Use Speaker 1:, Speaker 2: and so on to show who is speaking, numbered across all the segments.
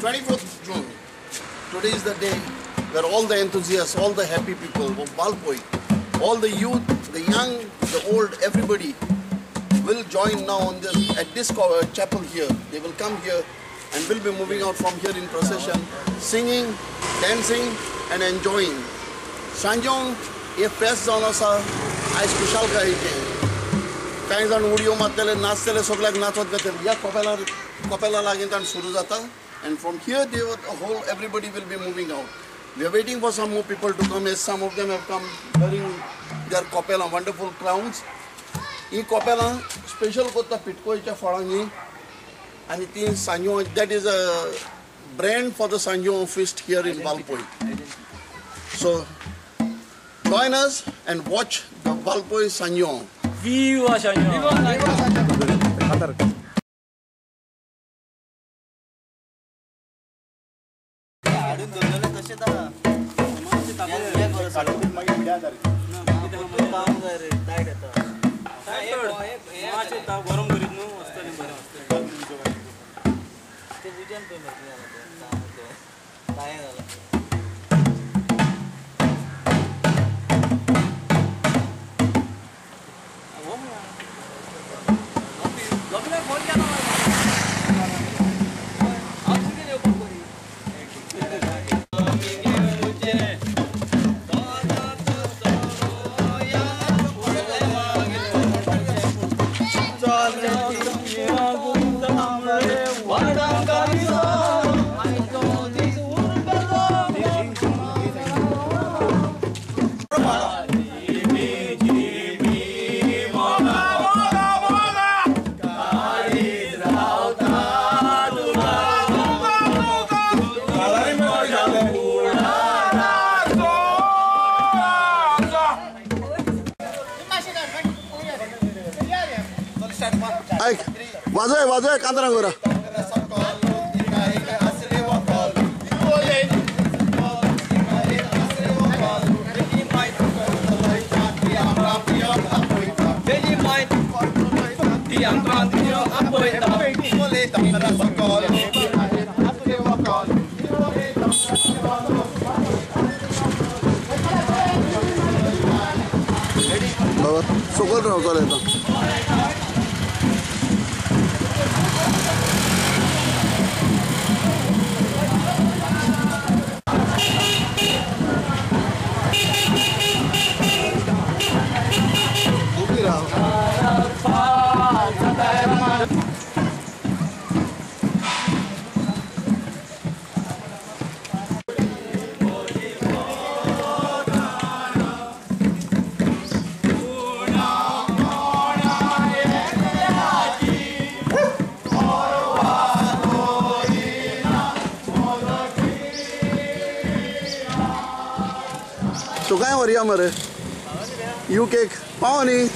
Speaker 1: 24th June. Today is the day where all the enthusiasts, all the happy people of Valpoi, all the youth, the young, the old, everybody will join now on this at this chapel here. They will come here and will be moving out from here in procession, singing, dancing and enjoying. सांजोंग हे फेस्त जावन आसा आयज खुशालकायेचें. कांय जाण उडयो मारतले, नाचतले, सगळ्याक नाचत वेतले. ह्या कोपेला कोपेला लागीं ताण सुरू जाता and from here they whole everybody will be moving out. We are waiting for some more people to come, as some of them have come wearing their kopela, wonderful crowns. ही कोपेलां special करता पिटकोयच्या फळांनी आनी ती सांजो, that is a brand for the Sanjo feast here in Valpoi. So join us and watch the Valpoi Sanjo.
Speaker 2: Viva Sanjo! Viva Sanjo!
Speaker 1: वाजय वाजय कांदरा गोरा. बाबा सकयल राव चल येता. तुकाय व्हरया मरे you cake पाव न्ही.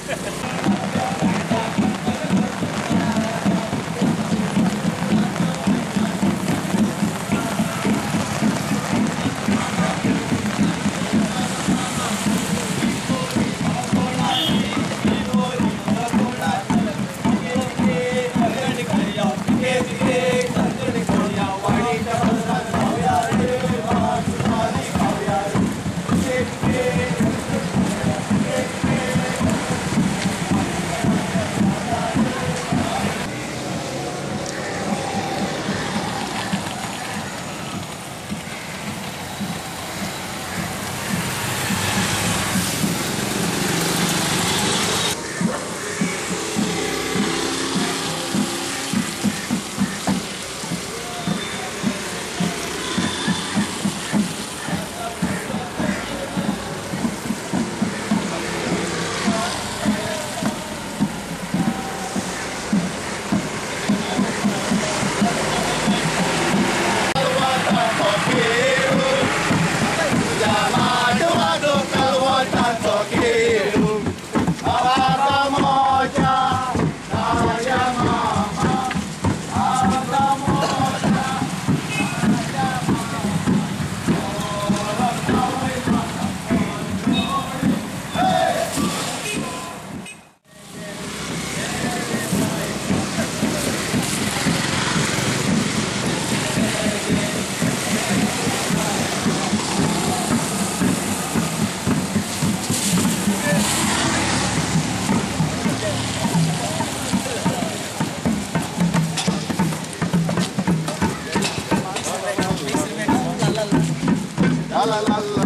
Speaker 1: la la la.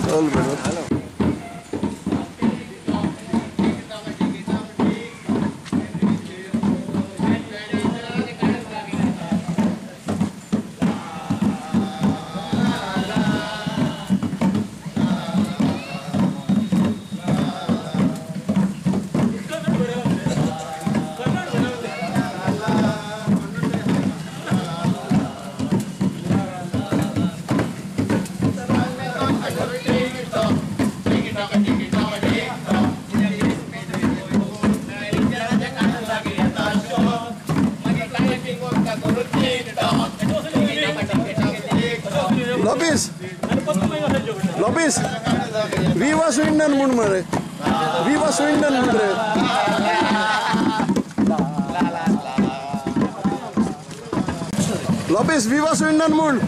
Speaker 3: चल बेटा. Lopez, Lopez, Viva Swindon म्हूण मरे, Viva Swindon म्हूण रे. Lopez, Viva Swindon म्हूण.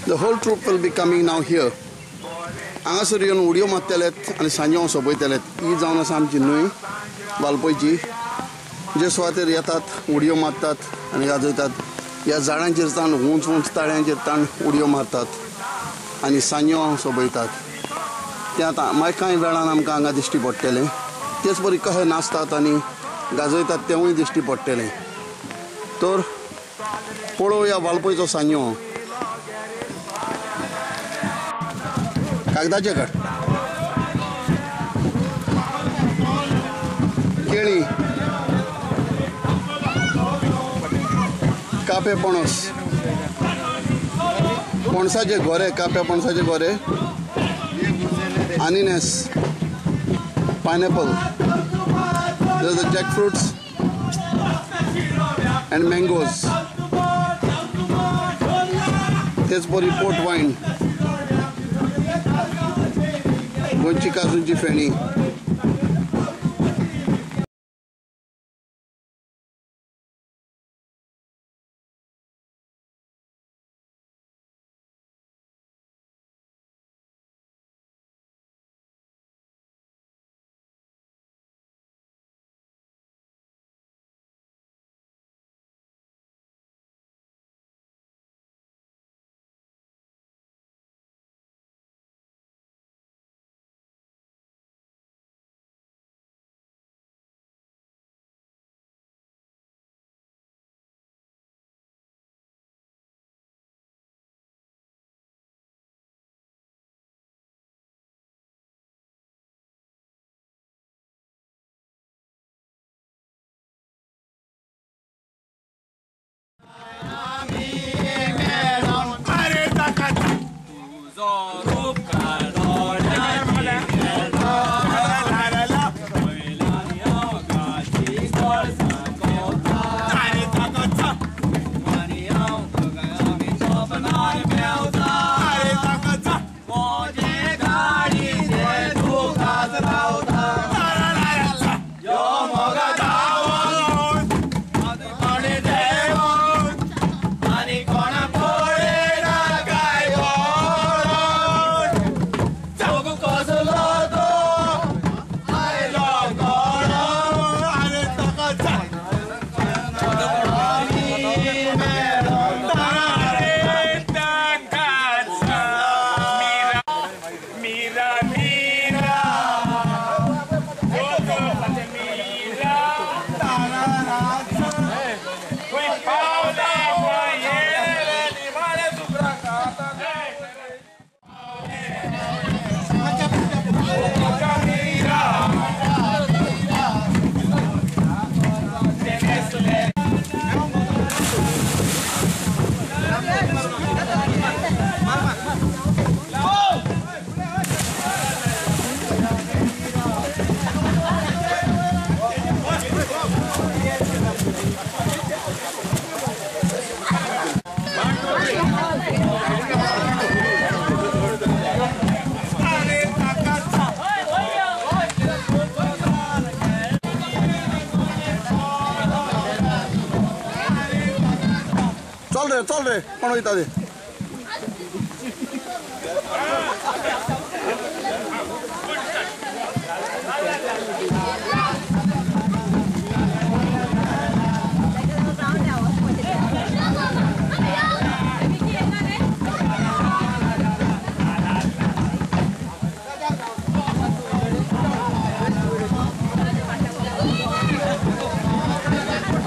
Speaker 3: The whole troop will be coming now here. हांगासर येवन उडयो मारतलेत आनी सांजो सोंपयतलेत. ही जावन आसा आमची न्हंय वाळपयची, जे सुवातेर येतात उडयो मारतात आनी गाजयतात. ह्या झाडांचेर ताण, उंच उंच ताळ्यांचेर ताण उडयो मारतात. आनी सांजो सोबयतात तें आतां मागीर कांय वेळान आमकां हांगा दिश्टी पडटलें. तेच परी कशें नाचतात आनी गाजयतात तेंवूय दिश्टी पडटलें. तर पळोवया वाळपयचो सांजो. कागदाचे काड केळी कापे पणस पणसाचे गोरे काप्या पणसाचे गोरे अनिनस pineapple, there's the jackfruits and mangoes. तेच परी पोर्ट वायन गोंयची काजूंची फेणी. चल रे कोण वयता ते.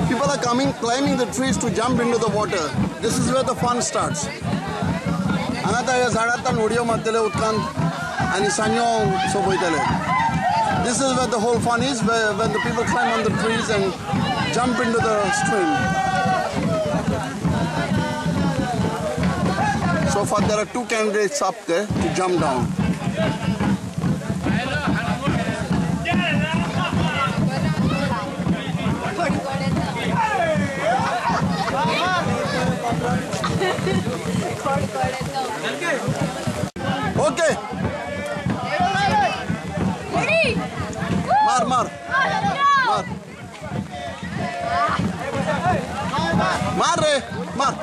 Speaker 3: People are coming, climbing the trees to jump into the water. This is where the fun starts. हांगा ह्या झाडांतल्यान उडयो मारतले उदकांत आनी सांजो सोंपयतले. This is where the whole fun is, when the people climb on the trees and jump into the stream. So far there are two candidates up there to jump down. Okay.
Speaker 4: Ready?
Speaker 3: Mar, mar. Mar. Mar re, mar.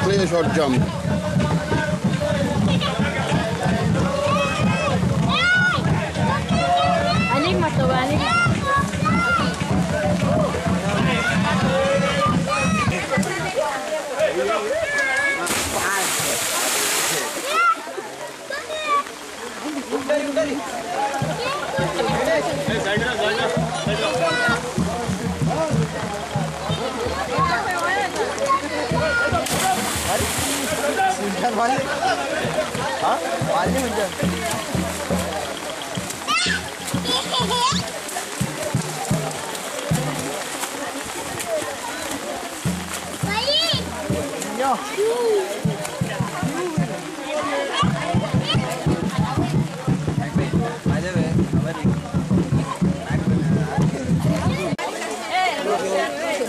Speaker 3: Play a short jump.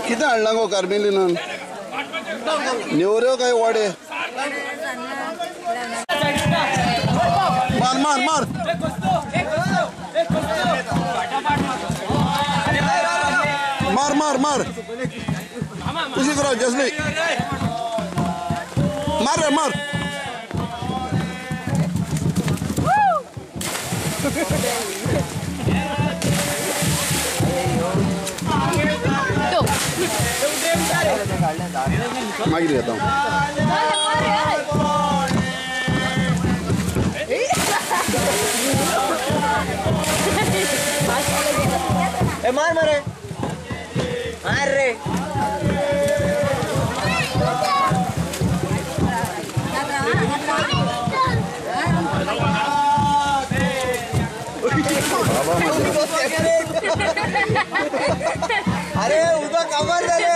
Speaker 3: कितें हाडलां गो कार्मेलीनान? नेवऱ्यो काय वाडे? मार मार मार मार मार मार कुशीक राव जसली मार रे मार. मागीर येता.
Speaker 2: मार मारे मार रे. अरे उदक कामार जाले.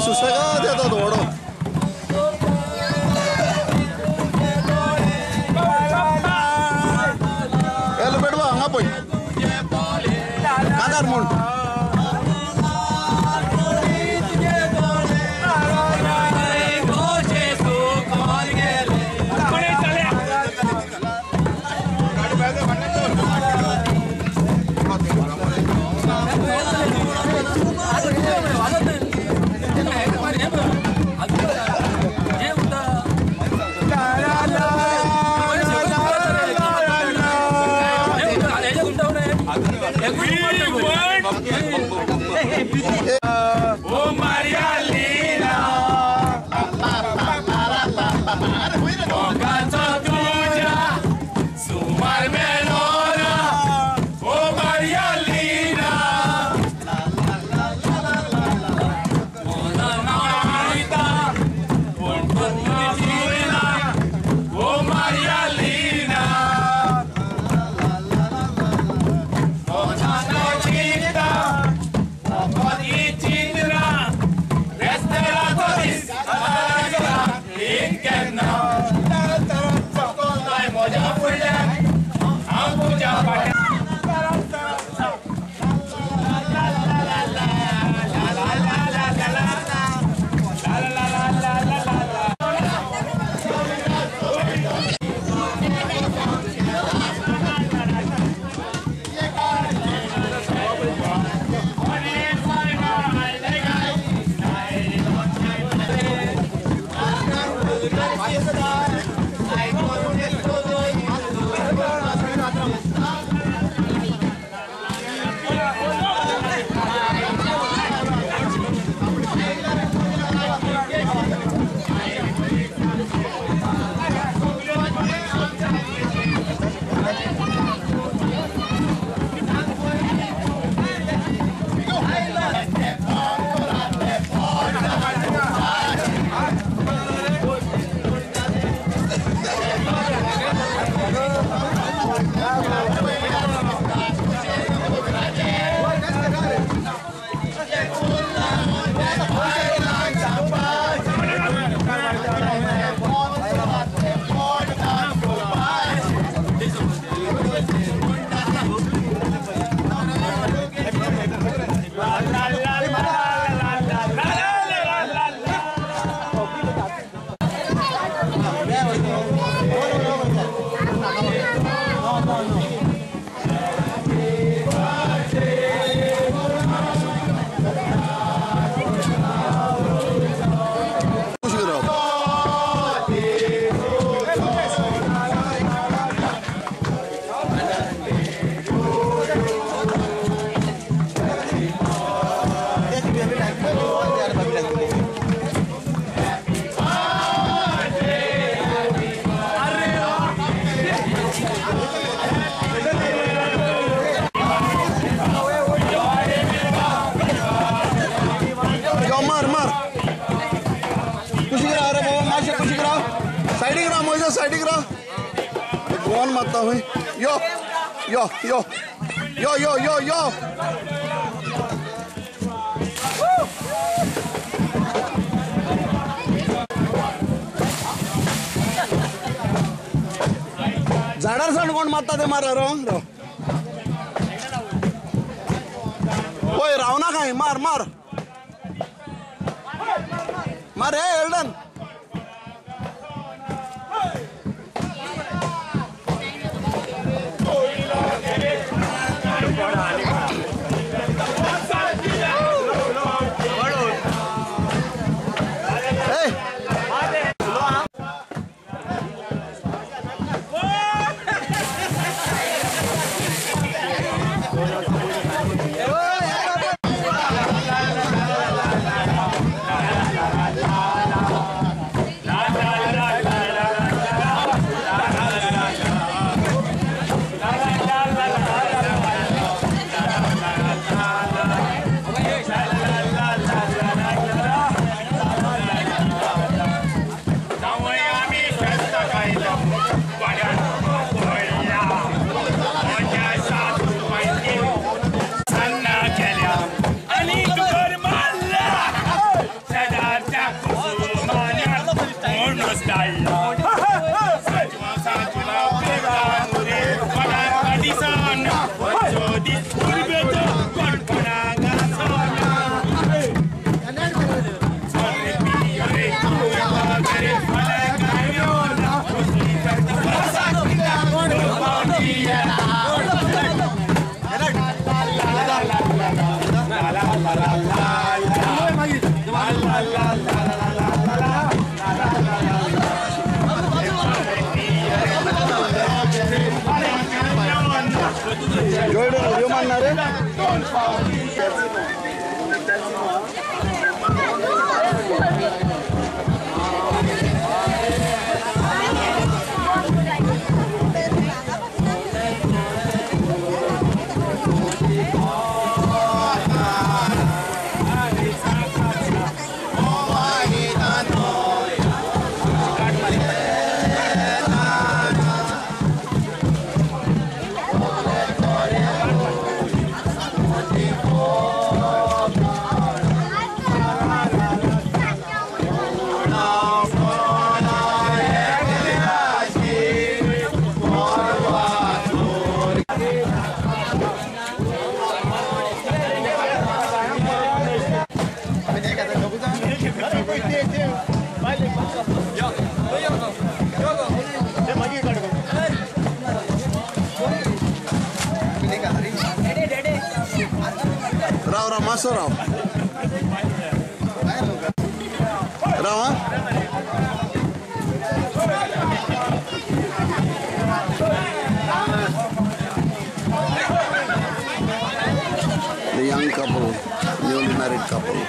Speaker 3: सुसेगाद येता थोडो. बेडवा हांगा पळय कादार म्हूण.
Speaker 2: We want
Speaker 3: सायडीक राव. गोवन मारता खंय. यो यो यो यो यो यो यो. झाडार सावन कोण मारता ते मार. राव राव. वय रावना काय. मार मार मार. हे एल्डन राव राव मासो राव राव. The young couple, newly married couple.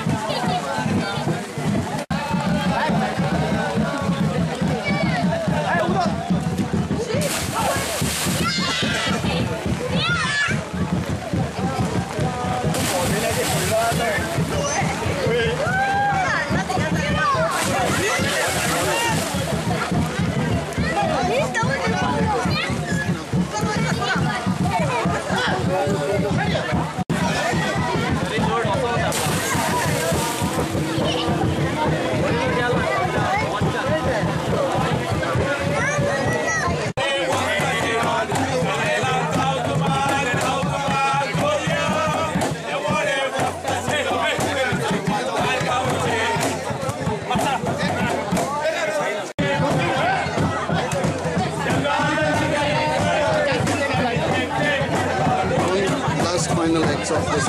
Speaker 3: Final acts of the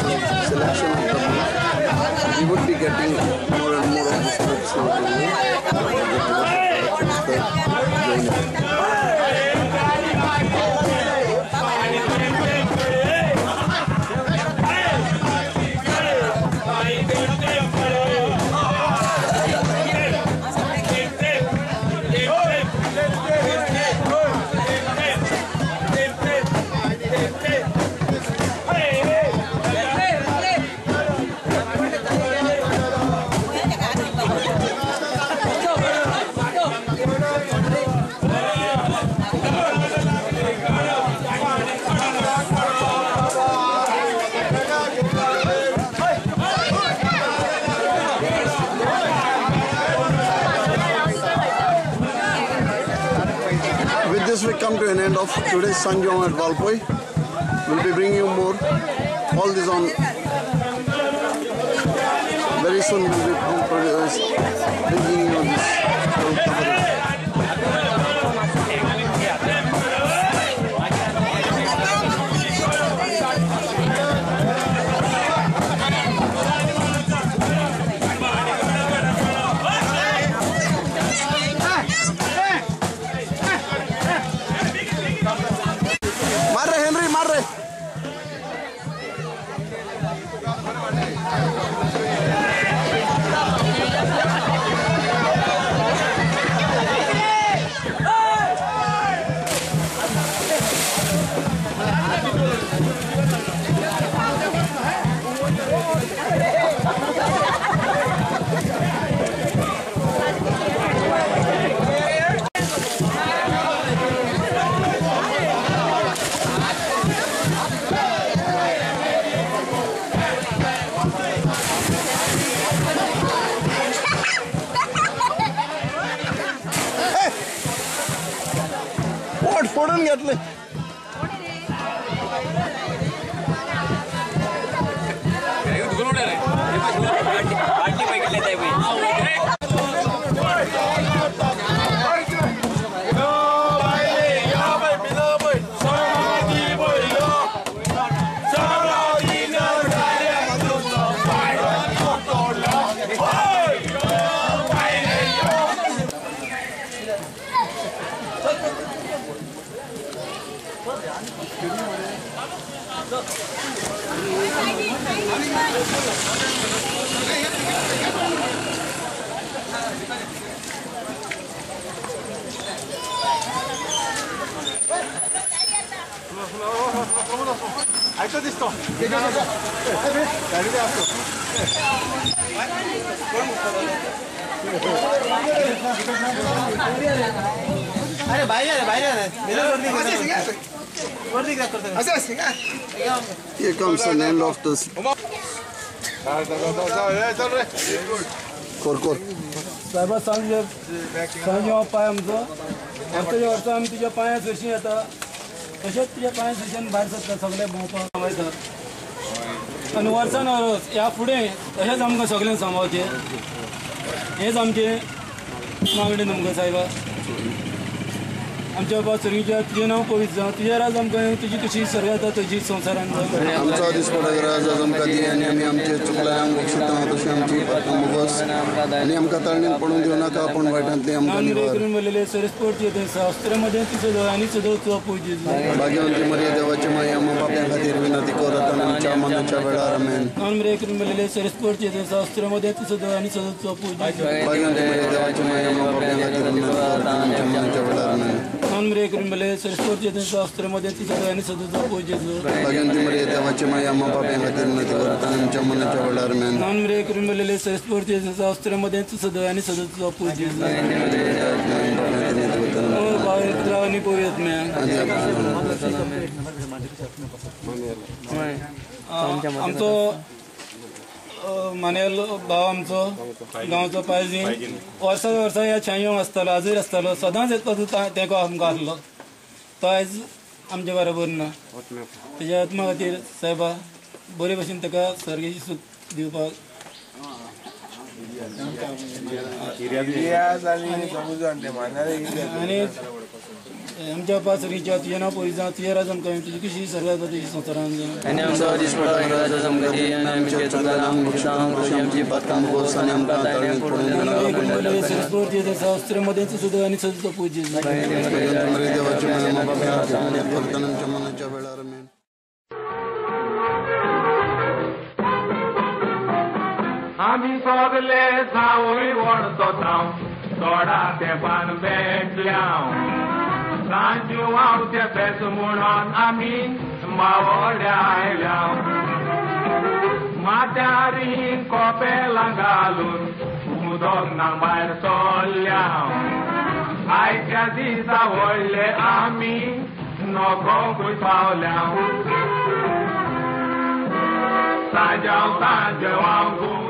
Speaker 3: selection of the group. We would be getting more and more of these groups now.
Speaker 2: Hey!
Speaker 3: this we come to an end of today's Sanjong at Valpoi. We'll be bringing you more. All this on very soon. We'll be bringing you this whole coverage. फोडून घेतले.
Speaker 2: अरे भाई अरे भाई अरे
Speaker 3: Here comes an end of this. Kor kor.
Speaker 4: साहेबा सांग पाय आमचो आमच्या वर्सा आमी तुज्या पांया सरशी येता तशेंच तुज्या पांया सरच्यान भायर सरता सगळे भोंवपाक वयतात आनी वर्सान वर्स ह्या फुडें तशेंच आमकां सगळ्यांक सांबाळचें हेंच आमचें मागणें तुमकां साहेबा. आमच्या बाबा सुरीच्या तुजें नांव पवित्र जावं तुजें राज आमकां तुजी तशी सर्व जाता तुजी संवसारान जावं.
Speaker 3: आमचो दिसपडो राज आमकां दी आनी आमी आमचे चुकल्यां बक्षिता तशी आमची पातकां मुगोस आनी आमकां ताळणेन पडून दिवं नाका पूण वायटांतली आमकां निवार.
Speaker 4: करून सरस्पोर्ट शास्त्रामध्ये तुजो आनी सदो तुका पूज.
Speaker 3: भाग्यवंती मरिया देवाची माई आम्हा पाप्यां खातीर विनंती कर आतां आमच्या मनाच्या वेळार आमेन.
Speaker 4: करून बरलेले सरस्पोर्ट शास्त्रामध्ये तुजो आनी सदो तुका पूज.
Speaker 3: भाग्यवंती मरिया देवाची माई आम्हा पाप्यां खातीर विनंती कर आतां आमच्या मनाच्या वेळार आमेन.
Speaker 4: करून बरलेले सरस्पोर्ट शास्त्रामध्ये तुजो आनी सदो तुका पूज.
Speaker 3: भाग्यवंती मरिया देवाची माई आम्हा पाप्यां खातीर विनंती कर आतां आमच्या मनाच्या वेळार आमेन.
Speaker 4: करून बरलेले सरस्पोर्ट शास्त्रामध्ये तुजो आनी सदो तुका पूज. आमचो मानेल भाव आमचो गांवचो पायजी वर्सा वर्सा ह्या छांयोंक आसतालो आजूर आसतालो सदांच येतलो तेंको आमकां आसलो तो आयज आमच्या बरोबर ना. तेज्या आत्मा खातीर सायबा बरे भशेन ताका सर्गेची सूख दिवपाक आनी आमच्या बाबा सुरीच्या तुजें नांव पवित्र जावं तुजें राज आमकां तुजी कशी सर्व जाता तुजी संवसारान जावं.
Speaker 2: आनी आमचो दिसपडो राज आमकां दी आनी आमच्या चुकल्यां बक्षिता तशी आमची
Speaker 3: पातकां मुगोस आनी आमकां ताळणेन पडून दिवं नाका.
Speaker 4: शास्त्रामध्ये तुजो आनी सदो पूज.
Speaker 3: देवाची माई आम्हा पाप्यां खातीर विनंती कर आतां आमच्या मनाच्या वेळार आमेन.
Speaker 5: आमी सगले जावय व्हडतो जावं थोडा तेंपान भेटल्या सांजू आमचे फेस म्हणून आमी मावोड्या आयल्या माथ्यारी कोपेलां घालून उदक ना भायर सरल्या आयच्या दिसा व्हडले आमी नोकोकूय पावल्या सांजांव सांजवांव.